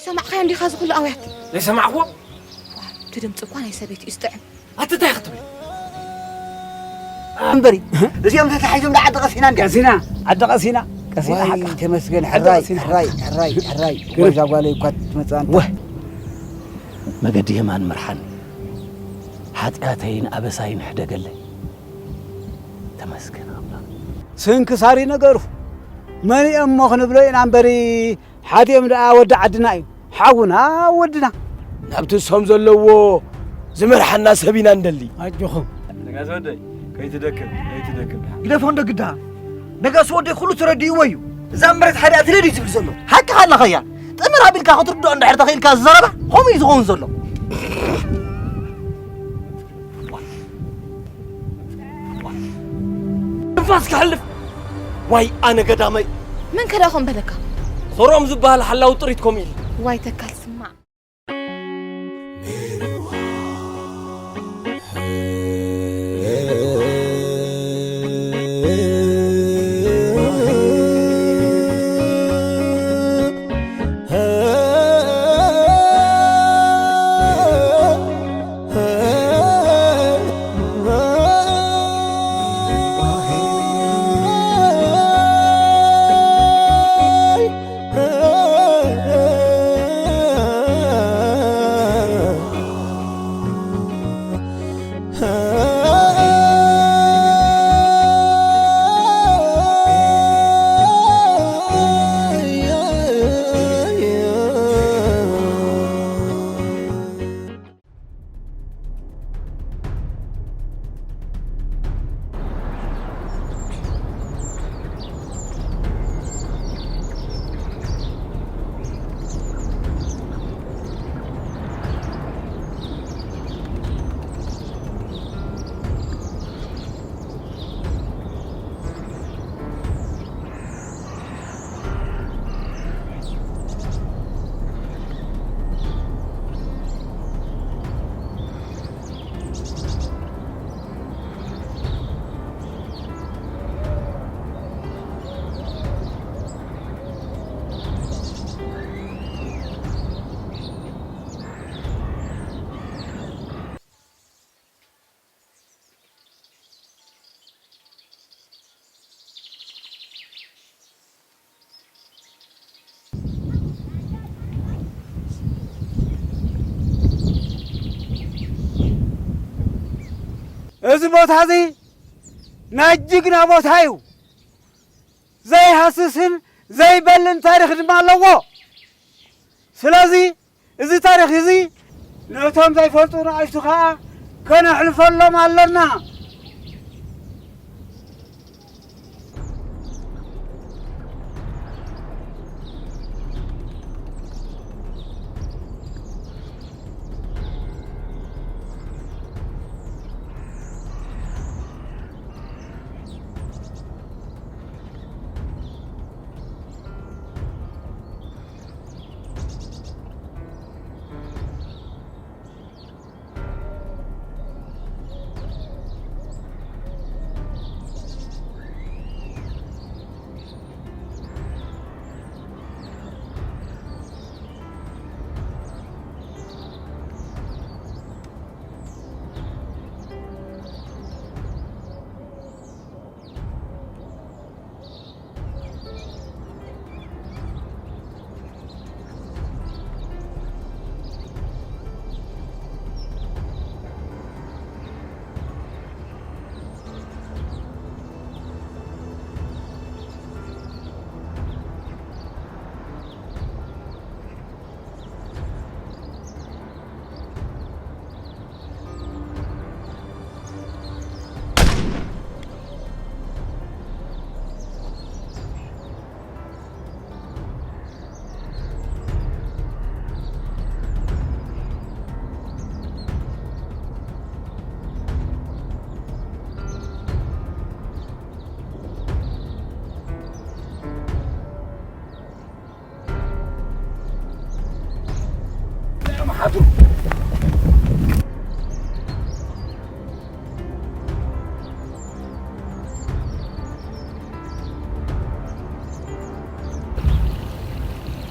ሰማዕካዮ እንዲኻ ዝኹሉ ኣውያት? ዘይሰማዕኩዎ? እቲ ድምፂ እኳ ናይ ሰበይቲ እዩ ዝጥዕም። ኣቲ እንታይ ክትብል? እምበሪ እዚኦም ተታሒዞም ዳ ዓዲ ቀሲና እንዲ ቀሲና ዓዲ ቀሲና ቀሲና ዋይ ሓቃ ተመስገን ዓዲ ሕራይ ቀሲና። ሕራይ ሕራይ ሕራይ ግን- ወዛ ጓለይ እኳ ትመፅእ ኣንታ ወህ መገዲ የማን ምርሓን ሓጢኣተይን ኣበሳይን ሕደገለይ ተመስገን ኣምላኽ ስንክሳሪ ነገሩ መን እሞ ክንብሎ ኢና እምበሪ ሓዲኦም ደኣ ወዲ ዓድና እዩ ሓውና ወድና ናብቲ እሶም ዘለዎ ዝመርሓና ሰብ ኢና እንደሊ ኣጆኹም ነጋሲ ወደይ ከይትደክም ከይትደክም ግደፎ እንዶ ግዳ ነጋሲ ወደይ ኩሉ ተረዲእዎ እዩ እዛ መሬት ሓዲኣ ትለድ እዩ ዝብል ዘሎ ሓቅኻ ኣለኻ እያ ጥምር ኣቢልካ ክትርድኦ እንድሕር ተኽኢልካ ዝዘረባ ከምኡ እዩ ዝኸውን ዘሎ ንፋስ ክሓልፍ ዋይ ኣነ ገዳመይ መን ከዳኹም በለካ ሶሮም ዝበሃል ሓላው ጥሪት ኮም ኢል ዋይ ተካል ስማዕ እዚ ቦታ እዚ ናይ ጅግና ቦታ እዩ። ዘይሃስስን ዘይበልን ታሪኽ ድማ ኣለዎ። ስለዚ እዚ ታሪኽ እዚ ነቶም ዘይፈልጡ ንኣሽቱ ኸኣ ከነሕልፈሎም ኣለና።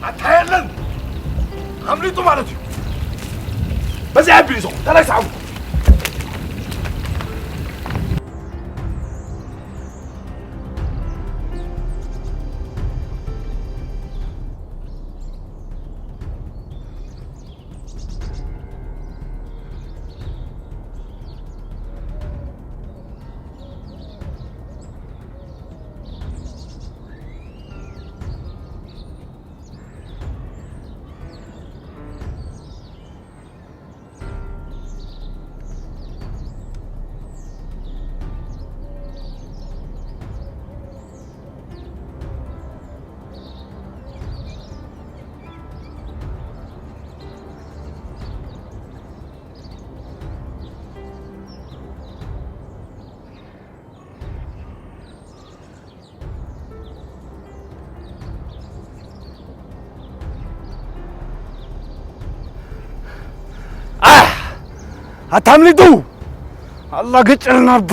ኣታ የለን ኣምሊጡ ማለት እዩ። በዚ ኣቢሉ ይዞ፣ ከላይ ሰዓቡ። ኣሕ! ኣታ ኣምሊጡ! ኣላ ግጭርና እባ!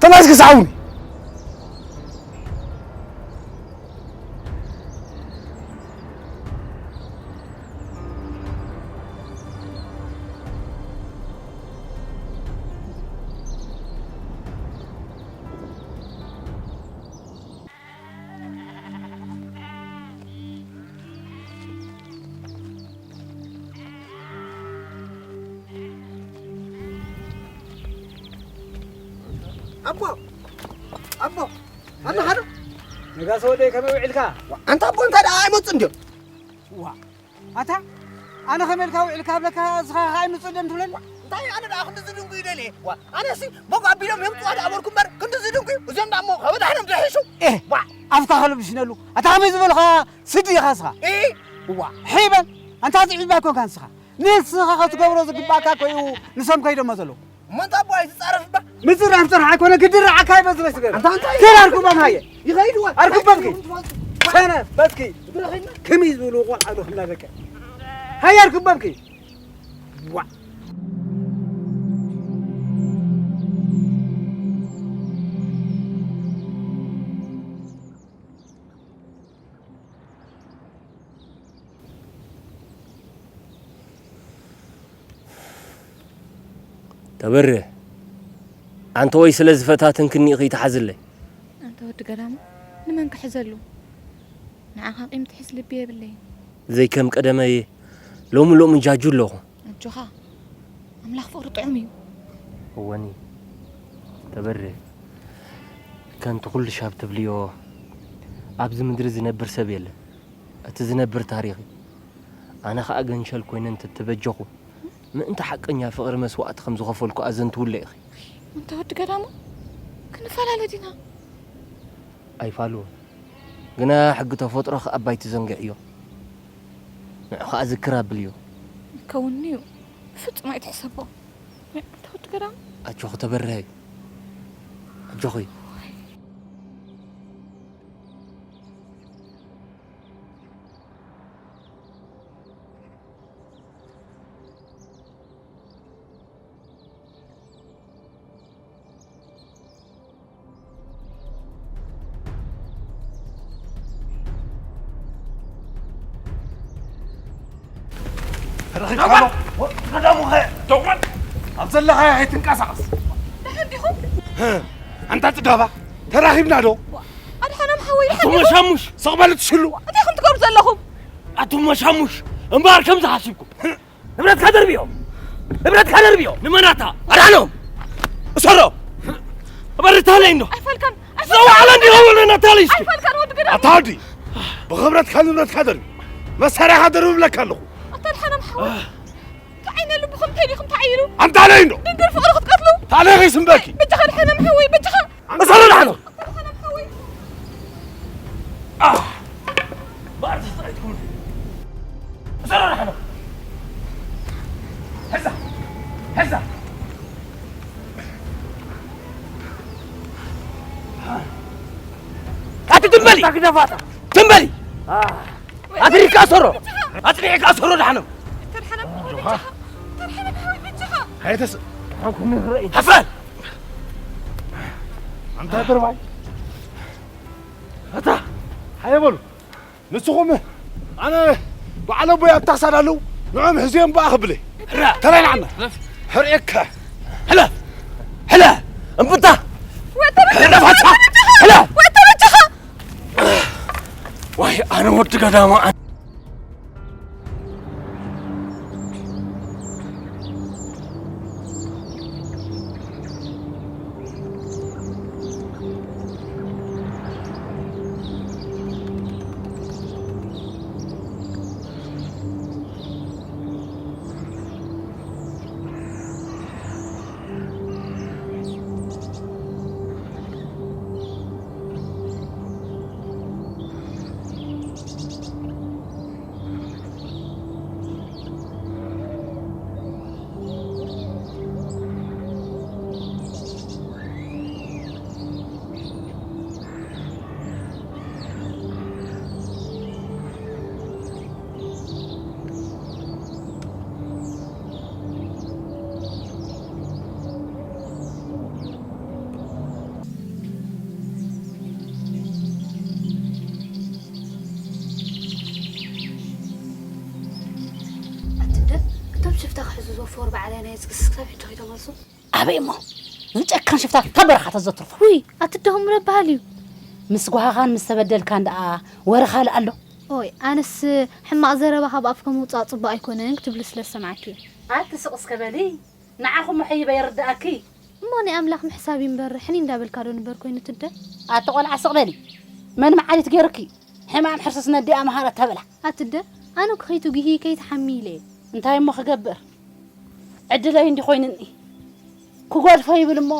ተናስኪ ሰዓቡኒ! ኣቦ፣ ኣቦ፣ ኣቦ፣ ሓደ ነጋሶ ወደይ ከመይ ውዒልካ? ኣንታ ኣቦ እንታይ ደኣ ኣይመጹን ድዮም? ዋ፣ ኣታ ኣነ ከመይ ኢልካ ውዒልካ ብለካ፣ እስኻ ኸኣ ኣይምጹን ድዮም ትብለኒ? እንታይ ኣነ ደኣ ክንዲ ዝድንጉ ይደልየ? ዋ፣ ኣነሲ ቦግ ኣቢሎም የምጽዋ ደኣ በልኩ እምበር፣ ክንዲ ዝድንጉ እዚኦም ደኣ እሞ ከበዳሕኖም ዘሕሹ። ኤህ፣ ዋ። ኣፍካ ከለብሽነሉ። ኣታ ከመይ ዝበልኻ ስዲ ኢኻ እስኻ? እ? ዋ፣ ሒበን፣ ኣንታ ዝዒባ ኣይኮንካን እስኻ። ንስኻ ክትገብሮ ዝግባእካ እኮ እዩ ንሶም ከይዶሞ ዘለዉ። እሞ እንታይ እባ ኣይትጻረፍ እባ? ምጽራፍ ጥራሕ ኣይኮነ፣ ክድርዓካ ይበዝበ ስገር። ኣንታ እንታይ? ከይድ ኣርክቦም ሃየ። ይኸይድ ዋ። ኣርክቦም ከይድ። ሰነ በትኪ። ብረኸይና። ከመይ ዝበሉ ቆልዓ ዶ ክላ በቃ። ሃየ ኣርክቦም ከይድ። ዋ። ተበርህ፣ ኣንተ ወይ ስለ ዝፈታተንክኒ ኢኺ ትሓዝለይ። ኣንተ ወዲ ገዳሙ፣ ንመን ክሕዘሉ? ንዓኻ ቂም ትሕዝ ልቢ የብለይን። ዘይከም ቀደመይ፣ ሎሚ ሎሚ ጃጁ ኣለኹ። ኣጆኻ፣ ኣምላኽ ፍቕሪ ጥዑም እዩ። እወኒ፣ ተበርህ፣ ከንቲ ኩሉ ሻብ ትብልዮ፣ ኣብዚ ምድሪ ዝነብር ሰብ የለን። እቲ ዝነብር ታሪኽ እዩ። ኣነ ኸኣ ገንሸል ኮይነ እንተተበጀኹ፣ ምእንቲ ሓቀኛ ፍቕሪ መስዋእቲ ከም ዝኸፈልኩ ኣዘንትውለ ኢኺ። እንተ ወዲ ገዳሙ፣ ክንፈላለ ዲና? ኣይፋልዎን። ግና ሕጊ ተፈጥሮኺ ኣባይ ትዘንግዕዮ። ንዑ ኸኣ ዝክር ኣብልዮ። ይከውን'ዩ። ብፍጹም ኣይትሕሰቦ። እንተ ወዲ ገዳሙ። ኣጆኺ ተበርሀይ። ኣጆኺ። ተረኺብካሎ? ቀዳሙ ኸ? ተውቀል! ኣብ ዘለኻዮ ኣይትንቀሳቐስ። ደሓን ዲኹም? ኣንታ ጽጋባ፣ ተራኺብና ዶ? ኣድሓኖም ሓወይ፣ ደሓን ኣቶ ዲኹም? መሻሙሽ፣ ስቕ በል ትሽሉ። እንታይ ኢኹም ትገብሩ ዘለኹም? ኣቶ መሻሙሽ፣ እምበኣር ከምዚ ሓሲብኩም። ንብረትካ ደርብዮ። ንብረትካ ደርብዮ። ንመናታ? ኣድሓኖም። እሰሮ። በርታለይ እንዶ። ኣይፈልካን። ዘውዓለ እንዲሆ ወለና ታሊስኪ። ኣይፈልካን ወዲ ገዳ። ኣታ ወዲ። ብኽብረትካ ንብረትካ ደርቢ። መሳርያኻ ደርቢ ብለካ ኣለኹ። ኣታ ኣድሓኖም ሓወይ። እንታይ ዓይነት ልብኹም እንተይ ዲኹም ተዓይሩ? ኣንታ ኣለይ እንዶ። ድንግል ፍቕሪ ክትቀትሉ? ታለይ ስምበኪ። በጃኻ ኣድሓኖም ሓወይ፣ በጃኻ። እሰሮ ኣድሓኖም። ኣታ ኣድሓኖም ሓወይ። ኣህ! ባር ተስጠቂትኩም። እሰሮ ኣድሓኖም። ሕዛ! ሕዛ! ኣቲ ትም በሊ! ኣታ ግደፋታ! ትም በሊ! ኣህ! ኣትሪካ እሰሮ! ኣጽኒዕካ እሰሮ ኣድሓኖም! ተድሓኖም ሓወይ በጃኻ! ተድሓኖም ሓወይ በጃኻ! ኣይተስ-፣ ሓኩም ይረኣይ። ሓፋን! ኣንታ ድርባይ! ኣታ! ሃየ በሉ! ንስኹም ኣነ በዓል ኣቦይ ኣብታ ክሳድ ኣለዉ ንዖም ሕዝዮም በኣ ክብለ ተበላዕና ሕርእካ ሕለ ሕለ እምብታ ሕለ ፈታ ሕለ ወይ ኣነ ወዲ ገዳማ ኣትደ እቶም ሽፍታ ክሕዙ ዝወፈሩ በዓላይ ናይ ዝግስስ ክሳብ ሕጂ ከይተመልሱ ኣበይ እሞ ዝጨካን ሽፍታ ካብ በረኻ ተዘትርፎ ውይ ኣትደኹም ረባሃል እዩ ምስ ጓሃኻን ምስ ተበደልካን ደኣ ወረ ካልእ ኣሎ ኦይ ኣነስ ሕማቕ ዘረባ ካብ ኣፍከ ምውፃእ ፅቡቅ ኣይኮነን ክትብሊ ስለ ዝሰማዕኪ ኣቲ ስቕ እስከ በሊ ንዓኹም ሕይበ ይርዳእኪ እሞ ናይ ኣምላኽ ምሕሳብ ይንበር ሕኒ እንዳበልካ ዶ ንበር ኮይኑ ትደ ኣቲ ቆልዓ ስቕ በሊ መን መዓሊት ገይሩኪ ሕማም ሕርስስ ነዲኣ መሃረት ተብላ ኣትደ ኣነ ክኸይቱ ግሂ ከይትሓሚ ኢለ እንታይ እሞ ክገብር ዕድለይ እንዲ ኮይንኒ ክጎድፎ ይብል እሞ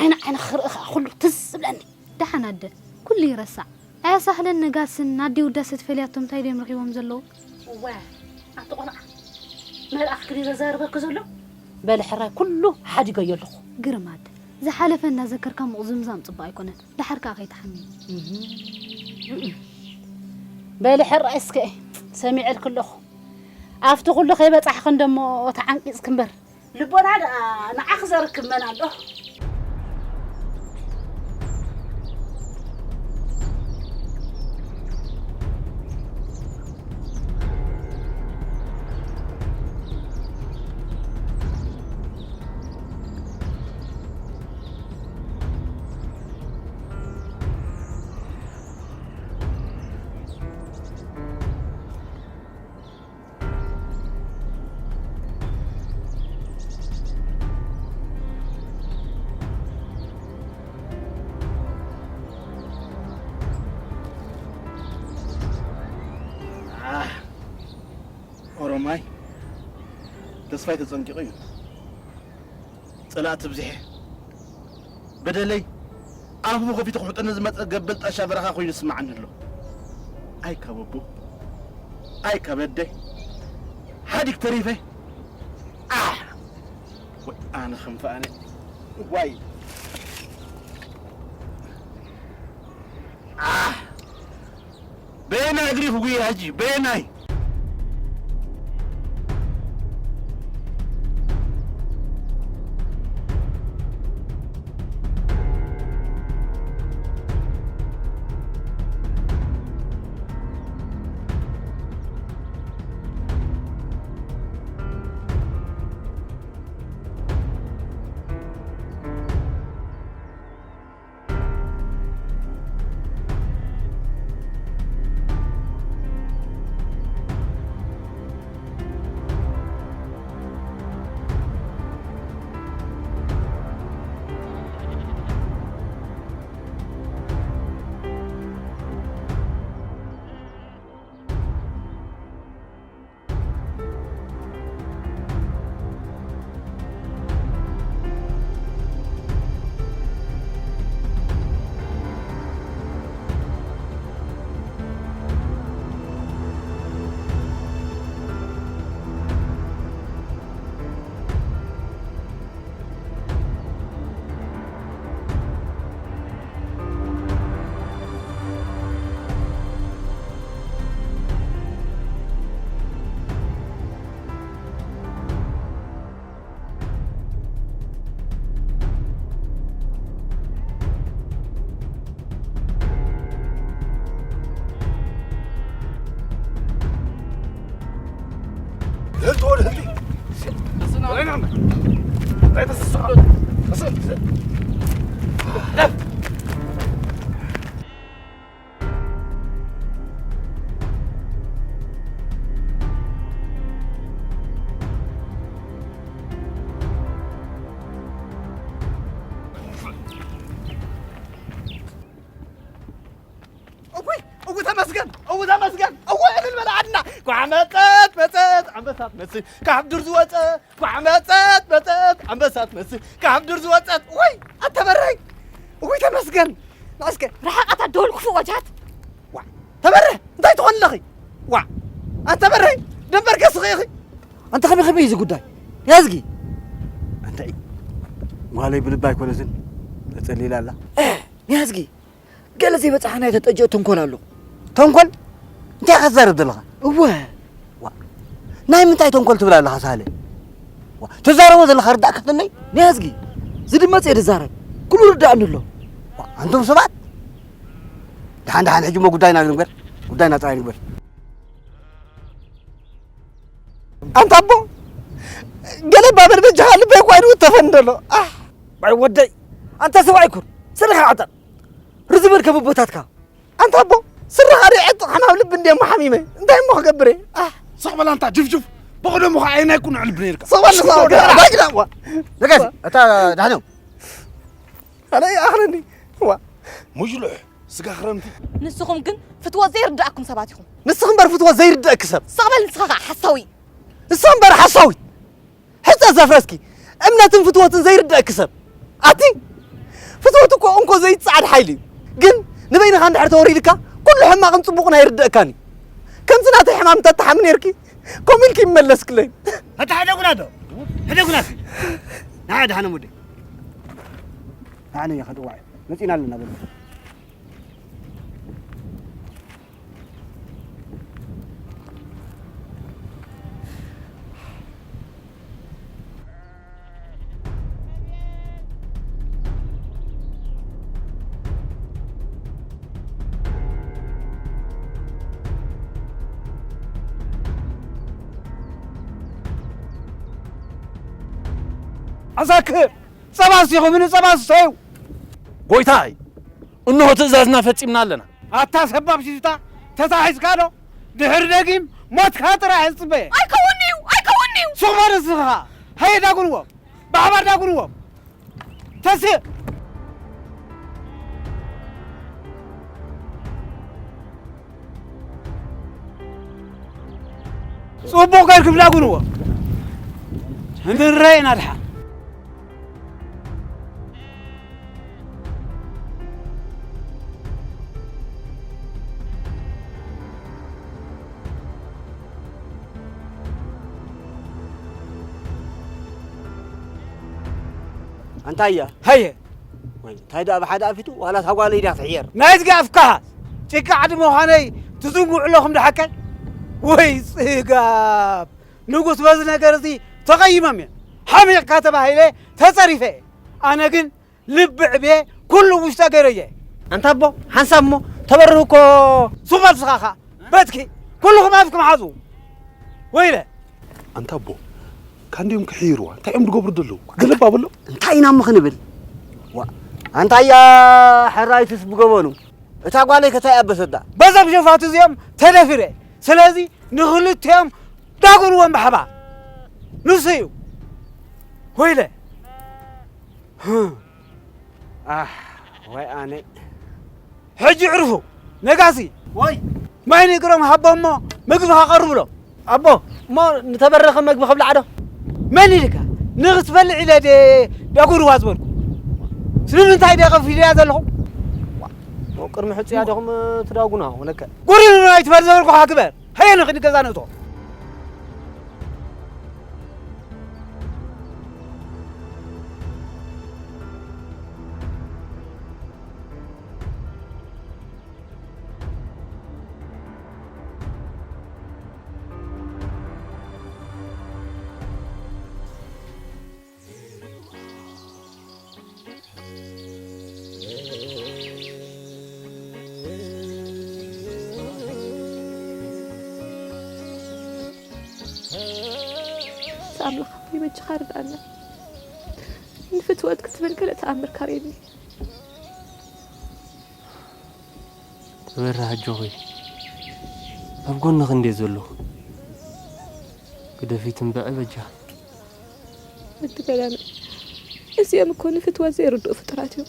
ዓይኒ ዓይኒ ክርኢ ከዓ ኩሉ ትዝ ዝብለኒ ደሓን ኣደ ኩሉ ይረሳዕ ኣያሳህለን ነጋስን ናዲ ውዳሰ ትፈልያቶም እንታይ ድዮም ረኺቦም ዘለዉ እወ ኣቲ ቆልዓ መልኣኽ ክዲ ዘዛርበኪ ዘሎ በሊ ሕራይ ኩሉ ሓዲገዮ ኣለኹ ግርም ኣደ ዝሓለፈ እናዘከርካ ምቕዝምዛም ፅቡቅ ኣይኮነን ደሓር ከዓ ከይትሓሚ በሊ ሕራይ እስከ ሰሚዐልኪ ኣለኹ ኣብቲ ኩሉ ከይበጻሕኽን ደሞ ተዓንቂጽኪ እምበር ልቦና ደኣ ንዓኺ ዘርክብ መን ኣሎ? ኦሮማይ ተስፋይ ተጸንቂቑ እዩ። ጸላእቲ ብዝሐ በደለይ ኣፉ ከፊቱ ክሕጠኒ ዝመጸ ገበል ጣሻ በረኻ ኮይኑ ይስምዓኒ ኣሎ። ኣይ ካብ ኣቦ ኣይ ካብ ኣደ ሓዲግ ተሪፈ ኣሕ ወይ ኣነ ከም ፈኣነ ዋይ ኣሕ በየናይ እግሪ ክጉየ ሕጂ በየናይ እውይ፣ እው ተመስገን፣ እው ተመስገን፣ እው እልል በል ዓድና። ኳዕ መጸት መጸት ኣንበሳ ትመስል ካብ ዱር ዝወጸ፣ ኳዕ መጸት መጸት ኣንበሳ ትመስል ካብ ዱር ዝወጸት። ወይ ኣተበረይ፣ እውይ ተመስገን። ናስከ ርሓቓታ ደወል ክፉእ ወጃት። ዋ ተበረ፣ እንታይ ትኾን ኣለኺ? ዋ ኣንተበረይ፣ ደንበር ገስኺ ኢኺ። ኣንተ ከመይ ከመይ እዩ እዚ ጉዳይ? ያዝጊ። እንታይ? ጓለይ ብልባ ኣይኮነትን፣ ተጸሊላ ኣላ። እ፣ ያዝጊ። ገለ ዘይበጻሕናዮ ተጠጅኦ ተንኮል ኣሎ። ተንኮል? እንታይ ኢኻ ትዛረብ ዘለኻ? እወ። ዋ፣ ናይ ምንታይ ተንኮል ትብል ኣለኻ ሳህለ? ዋ፣ ትዛረቦ ዘለኻ ርዳእ ከተለይ? ናይ ኣዝጊ፣ ዝድመጽ እየ ዝዛረብ። ኩሉ ርዳእኒ ኣሎ። ዋ፣ ኣንቱም ሰባት፣ ደሓን ደሓን፣ ሕጂ እሞ ጉዳይና ንግበር፣ ጉዳይና ጥራይ ንግበር። ኣንታ ኣቦ፣ ገለ ባበር በጃኻ ልበይ እኳ ኢሉ ተፈንደሎ። ኣህ፣ ዋይ ወደይ፣ ኣንታ ሰብኣይ ኩን፣ ስርኻ ዓጠቕ። ርዚ በል ከብቦታትካ። ኣንታ ኣቦ፣ ስርኻ ዶ ይዕጥቕ? ሕማም ልቢ እንድየ እሞ ሓሚመ። እንታይ እሞ ክገብር እየ? ኣህ። ስቕ በል ኣንታ ጅፍጅፍ። ብቕደሙ ኸዓ ኣየናይ ኩን ዕልቢ ነይርካ? ስቕ በል፣ ስቕ በል፣ ስቕ በል። ኣባይ ግዳ እዋ። ነጋሲ፣ እታ ዳሕኖ። ኣነ ይኣኽለኒ። እዋ። ሙጅሉሕ፣ ስጋ ክረምቲ። ንስኹም ግን ፍትወት ዘይርድኣኩም ሰባት ኢኹም። ንስኺ እምበር ፍትወት ዘይርድኣኪ ሰብ። ስቕ በል ንስኻ ኸዓ ሓሳዊ። ንሳ እምበር ሓሳዊት። ሕጸ ዘፍረስኪ፣ እምነትን ፍትወትን ዘይርድኣኪ ሰብ። ኣቲ ፍትወት እኮ እንኮ ዘይጸዓድ ሓይሊ እዩ። ግን ንበይንኻ እንድሕር ተወሪድካ፣ ኩሉ ሕማቕን ጽቡቕን ኣይርድኣካን እዩ። ከምዚ ናተይ ሕማም እንተትሓሚ ነይርኪ፣ ከምኡ ኢልኪ ይመለስክለይ። ኣታ ሕደጉና ዶ? ሕደጉና እስኪ። ንዓ ደሓነ ሙደ። ንዓ ነየ ከጥዋዕ። መጺና ኣለና በሉ። ኣዛክር! ጸባ ስቲኹም ንጸባ ስተዩ። ጎይታይ፣ እንሆ ትእዛዝና ፈጺምና ኣለና። ኣታ ሰባብ ሽፍታ፣ ተታሒዝካ ዶ? ድሕሪ ደጊም ሞትካ ጥራሕ እጽበ። ኣይከውን'ዩ፣ ኣይከውን'ዩ። ሱቕ በል ንስኻ። ሃየ ዳጉንዎም፣ ብሓባር ዳጉንዎም። ተስእ። ጽቡቕ ጌርኩም ዳጉንዎ። እንርአ ኢና ድሓር። ኣንታያ። ሃየ። ወይ፣ እንታይ ደኣ ብሓደ ኣፊቱ፣ ዋላ እታ ጓለይ ድያ ትሕየር? ናይ እዝጊ ኣፍካ! ጭቃ ዓዲ ምዃነይ ትዝንግዑ ኣለኹም ድሓከይ? ወይ ጽጋብ! ንጉስ በዚ ነገር እዚ ተቐይሞም እዮም። ሓሚቕካ ተባሂለ ተጸሪፈ እየ። ኣነ ግን ልቢ ዕብየ ኩሉ ውሽጠ ገይረየ። ኣንታ ኣቦ፣ ሓንሳብ እሞ ተበርህ እኮ። ሱቕ በል ስኻ ኸኣ። በትኪ፣ ኩልኹም ኣፍኩም ሓዙ። ወይለ። ኣንታ ኣቦ፣ ካንዲኦም ክሕይርዋ፣ እንታይ እዮም ዝገብሩ ዘለዉ? ገለባ በሎ። እንታይ ኢና እሞ ክንብል? ዋ፣ ኣንታያ ሕራይትስ ብገበኑ። እታ ጓለይ ከታይ ኣበሰዳ? በዞም ሸፋቱ እዚኦም ተደፊረ። ስለዚ ንኽልቲኦም ዳጉንዎም ብሓባር። ንሱ እዩ። ወይለ። ኣሕ፣ ወይ ኣነ። ሕጂ ዕርፉ። ነጋሲ። ወይ። ማይ ንግሮም ሃቦም እሞ ምግቢ ከቐርቡሎም። ኣቦ፣ እሞ ንተበረኸ መግቢ ከብልዓ ዶ? መን ኢልካ? ንኽትበልዕ ኢለ ድየ ዳጉንዋ ዝበልኩ? ስለምንታይ ድየ ከፊለያ ዘለኹ? ዋ፣ ቅድሚ ሕጹያ ዲኹም ትዳጉና፣ ወለከ? ጉሪኑ ኣይትበል ዝበልኩኻ ግበር። ሃየ ንኽድ ገዛ ንእቶ። ኣምላኽ ኣቦይ በጃኻ ርድኣና። ንፍትወት ክትብል ገለ ተኣምር ካርየኒ። ተበርህ ኣጆኺ፣ ኣብ ጎንኺ እንዴ ዘለኹ። ግደፊ ትንበዐ በጃ። ወዲ ገዳም፣ እዚኦም እኮ ንፍትወት ዘይርድኡ ፍጡራት እዮም።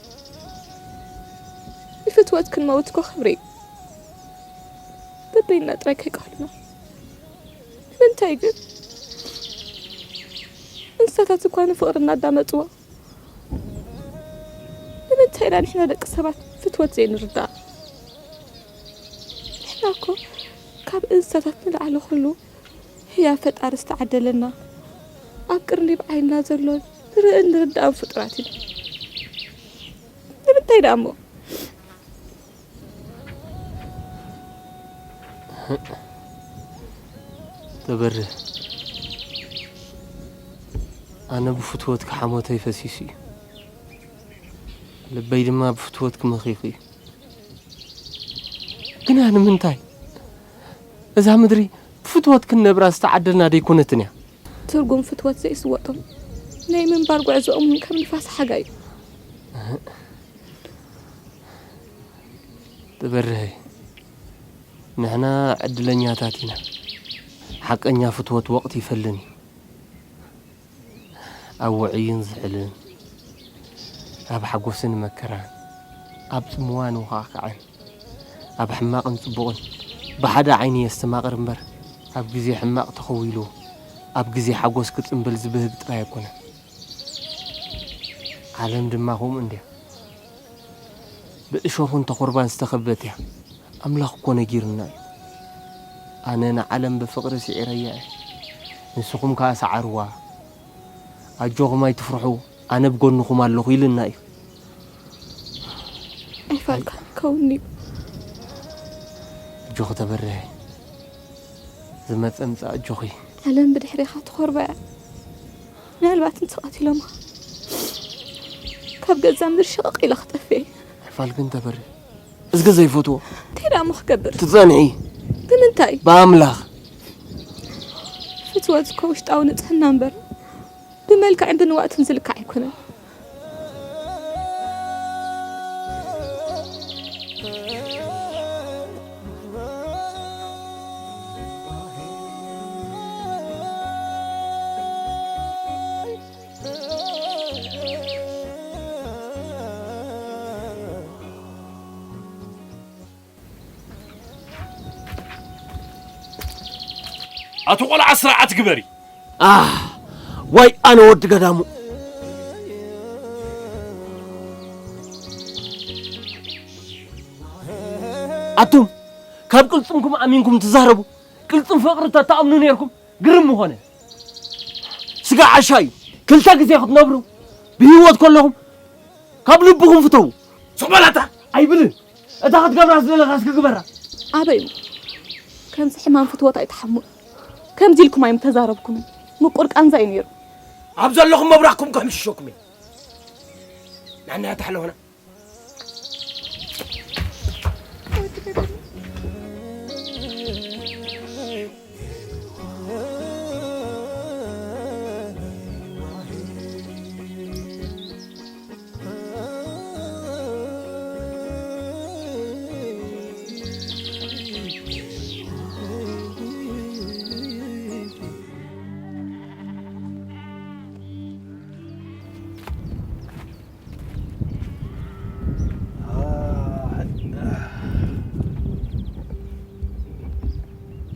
ንፍትወት ክንመውት እኮ ክብሪ እዩ። በበይና ጥራይ ከይቀህሉና። ንምንታይ ግን? እንስሳታት እኳ ንፍቕሪ እናዳመፅዎ፣ ንምንታይ ኢና ንሕና ደቂ ሰባት ፍትወት ዘይንርዳእ? ንሕና እኮ ካብ እንስሳታት ንላዕሊ ኩሉ ህያብ ፈጣሪ ዝተዓደለና፣ ኣብ ቅርኒብ ዓይንና ዘሎ ንርእን ንርዳእን ፍጡራት ኢና። ንምንታይ ደኣ እሞ? ተበርህ፣ ኣነ ብፍትወትኪ ሓሞተይ ፈሲሱ እዩ። ልበይ ድማ ብፍትወትኪ መኺኹ እዩ። ግና ንምንታይ? እዛ ምድሪ ብፍትወት ክንነብራ ዝተዓደልና ደይኮነትን እያ። ትርጉም ፍትወት ዘይስወጦም ናይ ምንባር ጉዕዞኦም እውን ከም ንፋስ ሓጋይ እዩ። ትበርሀይ፣ ንሕና ዕድለኛታት ኢና። ሓቀኛ ፍትወት ወቕቲ ይፈልን እዩ። ኣብ ውዑይን ዝሕልን፣ ኣብ ሓጎስን መከራን፣ ኣብ ጽምዋን ውኻዕካዕን፣ ኣብ ሕማቕን ጽቡቕን ብሓደ ዓይኒ የስተማቕር እምበር፣ ኣብ ግዜ ሕማቕ ተኸዊሉ ኣብ ግዜ ሓጎስ ክጽምብል ዝብህግ ጥራይ ኣይኮነን። ዓለም ድማ ከምኡ እንድያ። ብእሾኽን ተኹርባን ዝተኸበበት እያ። ኣምላኽ እኮ ነጊሩና እዩ። ኣነ ንዓለም ብፍቕሪ ስዒረያ እየ። ንስኹም ከኣ ሰዓርዋ። ኣጆኹም ኣይትፍርሑ፣ ኣነ ብጎንኹም ኣለኹ ኢልና እዩ። ኣይፋልካ ከውኒ ኣጆኺ ተበርሀ። ዝመጸ ምጻ ኣጆኺ። ዓለም ብድሕሬኻ ትኾርባ እያ። ምናልባት እንተቐቲሎምኻ ካብ ገዛ ምድሪ ሽቕቕ ኢለ ክጠፍእ እየ። ኣይፋልክን ተበርሀ። እዝጊ ዘይፈትዎ እንታይ ደኣ እሞ ክገብር ትጸንዒ ብምንታይ ብኣምላኽ ፍትወት እኮ ውሽጣዊ ንጽህና እምበር ብመልክዕን ብንዋእትን ዝልካዕ ኣይኮነን። ኣቲ ቆልዓ ስርዓት ግበሪ። ኣህ ዋይ ኣነ ወዲ ገዳሙ። ኣቱም ካብ ቅልጽምኩም ኣሚንኩም ትዛረቡ፣ ቅልጽም ፍቕሪ ተትኣምኑ ነይርኩም ግርም ምኾነ። ስጋ ዓሻ እዩ። ክልተ ግዜ ክትነብሩ ብህይወት ከለኹም ካብ ልብኹም ፍተዉ። ሱቕ በላታ። ኣይብልን። እታ ክትገብራ ዝደለኻ እስኪ ግበራ። ኣበይ እሞ ከምዚ ሕማም ፍትወት ኣይትሓሙን። ከምዚ ኢልኩም ኣይምተዛረብኩምን። ምቁር ቃንዛ እዩ ነይሩ። ኣብ ዘለኹም መብራህኩም ከሕምሽሸኩም እየ። ናናያ ታሕለኾና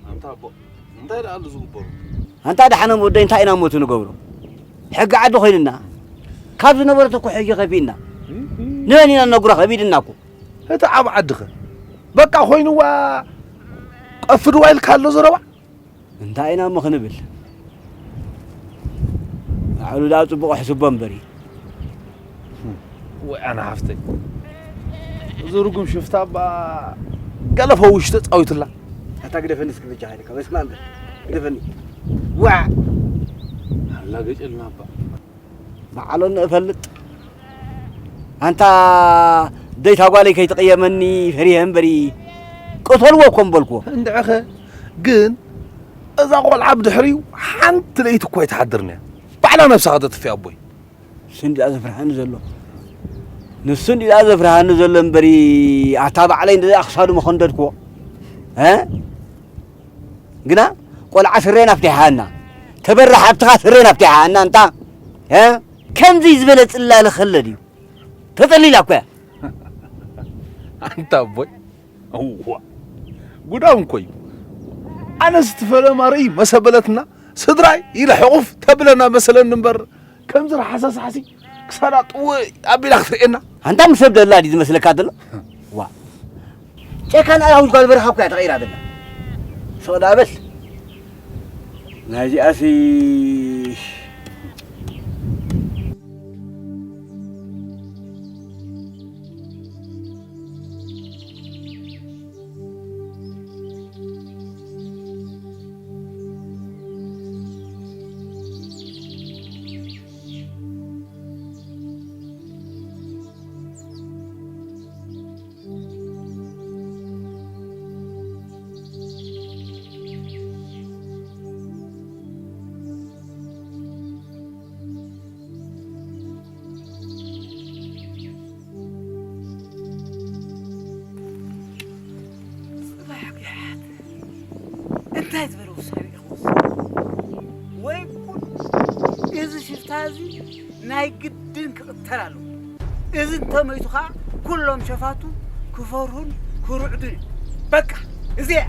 ኣንታ ኣቦ እንታይ ደኣ ኣሉ ዝግበሩ? ኣንታ ደሓኖም ወደይ እንታይ ኢና እሞ እቲ ንገብሮ? ሕጊ ዓዲ ኮይንና ካብ ዝነበረት እኮ ሕጊ ከፊእና ንመን ኢና ንነግሮ ከቢድና እኮ። እቲ ዓብ ዓድኸ በቃ ኮይንዋ ቀፍድዋ ኢልካ ኣሎ ዘረባ እንታይ ኢና እሞ ክንብል? ባዕሉ ደኣ ጽቡቕ ኣሕስቦ እምበሪ። ወይ ኣነ ሓፍተይ እዚ ርጉም ሽፍታ እባ ገለ ፈውሽ ተጻዊትላ። ኣታ ግደፈኒ እስኪ በጃኻ ኢለካ በስመ ኣብ በል ግደፈኒ። ዋዕ ኣላገጨልና እባ። በዓሎን እፈልጥ ኣንታ ደይታ ጓለይ ከይትቕየመኒ ፈሪሀ እምበሪ ቅተልዎ እኮ ምበልክዎ። እንድዕኸ ግን እዛ ቆልዓ ብድሕሪኡ ሓንቲ ለይቲ እኮ ኣይትሓድርን እያ። ባዕላ ነብሳ ከተጥፍእ ኣቦይ። ንሱ እንዲኣ ዘፍርሃኒ ዘሎ፣ ንሱ እንዲኣ ዘፍርሃኒ ዘሎ እምበሪ፣ ኣታ ባዕለይ እንደ ክሳዱ መኸንደድክዎ። እ? ግና ቆልዓ ስሬን ኣፍቲሓና፣ ተበራ ሓብትኻ ስሬን ኣፍቲሓና፣ እንታ? እ? ከምዚ ዝበለ ጽላለ ከለ ድዩ? ተጸሊላ እኮ እያ። ኣንታ ኣቦይ፣ እዋ፣ ጉዳም እኮ እዩ። ኣነስ እቲ ፈለማ ርእይ መሰበለትና፣ ስድራይ ኢለ ሕቑፍ ተብለና መሰለኒ እምበር፣ ከምዚ ረሓሳስ ሓሲ ክሳዳ ጥውእ ኣቢላ ክትርእየና። ኣንታ ምስ ሰብ ደላ ድዩ ዝመስለካ ዘሎ? ዋ። ጨካን ኣራዊት ጓል በረኻ እኮ እያ ተቐይራ ዘላ። ስቕ ደኣ በል። ናይዚኣሲ ጽባሕ ጉሓት እንታይ ዝበለ ውሳኔ ኢኹም ወሲድኩም? ወይ ጉድ! እዚ ሽፍታ እዚ ናይ ግድን ክቕተል ኣለዎ። እዚ እንተመይቱ ኸዓ ኩሎም ሸፋቱ ክፈርሁን ክርዕዱን እዮም። በቃ እዚኣ እያ።